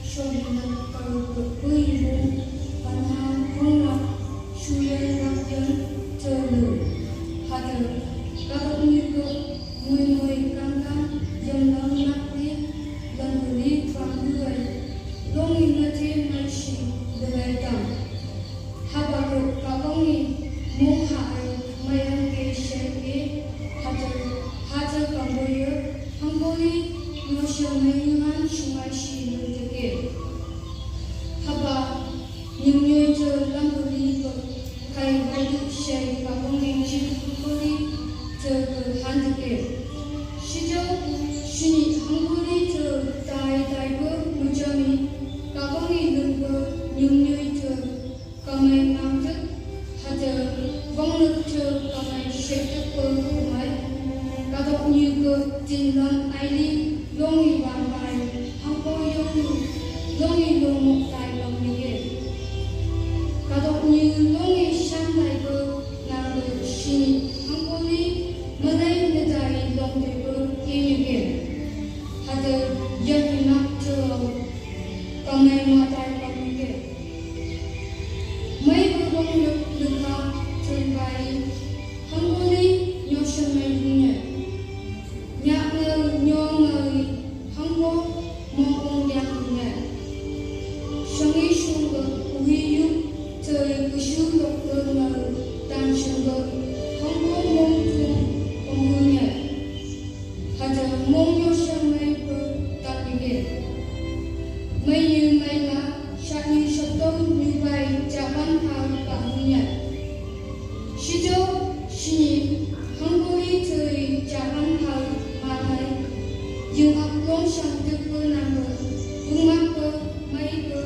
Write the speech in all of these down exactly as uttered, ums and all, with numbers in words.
Shong hin na kal kut pui hin, pan ha hong na shu yan gak yan te lun. Ha te, ka dok ni ko mui mui kang kang, yam lam nak ni, lam ko ni pang duai. Long in na te mai shi, duai tang. Haba ko ka bang i mong ha ai mai ang ke shai ke, ha te, ha te bang bo ye, hang bo i no shai mai ang shung ai shi nun te ke. Haba nyung nyoi te lam bo i ko kai bai du shai ka bang i chin ko i te ko han te ke. Shi te, shi ni hang bo i te tai tai ko mu jam i ka bang i lun ko nyung nyoi te. Kamai ngam tuk, ha te, vong luk tuk, kamai shek tuk ko kumai. Ka dok ni ko tin lam ai li, long i wan bai, hang ko yong ni, long i long mok tai long ni ke. Ka dok ni long i shan tai ko, nang ko shi ni, hang ko ni, malai ni tai long te ko, ke ni ke. Ha te, yan i nak tuk, kamai ma tai long ni ke. Mai bu bang luk luk ha tun bai, hang bo ni nyo shen mai bu nyai. Nyak ngau nyo ngau i, hang bo mong ong yak bu nyai. Shang i shung bu, u hi yu, te i ku shu lok bu ngau, tang shung bu, hang bo mong tung ong bu nyai. Ha te mong nyo shen mai bu tang i ke. Mai nyu mai la, shat nyu shat tong nyu bai, ja ban ha ba bu nyai. Shi te, shi ni, hang bo i te i ja ban ha ma tai. Yung ak long shang tuk bu nang bu, bung mak bu, mai bu,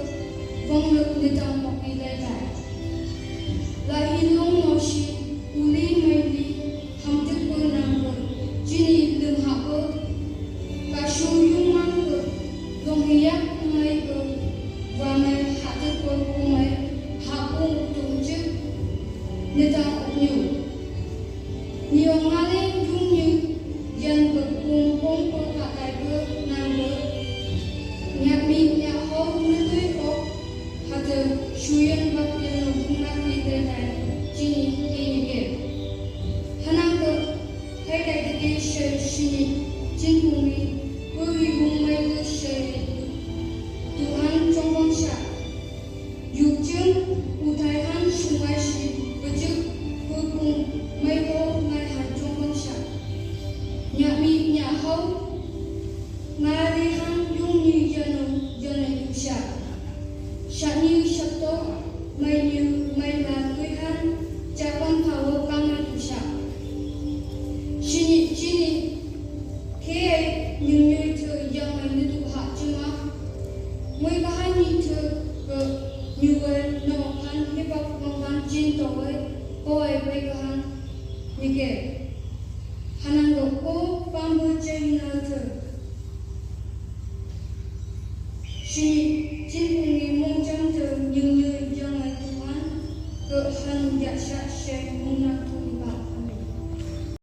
vong luk ni tang mok i lai tai. La hi long no shi, u li mai li, ham tuk bu nang bu, chin i lum ha bu, ka shu yung mang bu, long hi yak mai bu, wa mai ha tuk bu, u mai, ha bu tung chik, ni tang uk nyu. Ni ong a li yung nyu, yan bu, bung bung bu, ka tai bu, nang bu, nyak mi, nyak hau, ni tui ok, ha te, shu yan bak yan long bung mak ni te tai, chin i, ke ni ke. Hanang ko, hai dai te ke shai shi ni, chin bung i, ko i bung mai ko shai, tu han chong bang sha. Yuk jing, u tai han shung ai shi, bajik, ko bung mai ko ngai han chong bang sha. Nyak mi, nyak hau, ngai li han yung ni yan ong, yan ong yuk sha. Shat nyu shat tong, mai nyu, mai la tui han, ja ban ha wo ka mai tu sha. Shi ni, shi ni, ke ai, nyung nyoi te yang mai ni tu ha chi ma. Moi ka han ni te, ke, nyu we, no han, hi bak bang han, chin to we, ko ai, moi ka han, ni ke.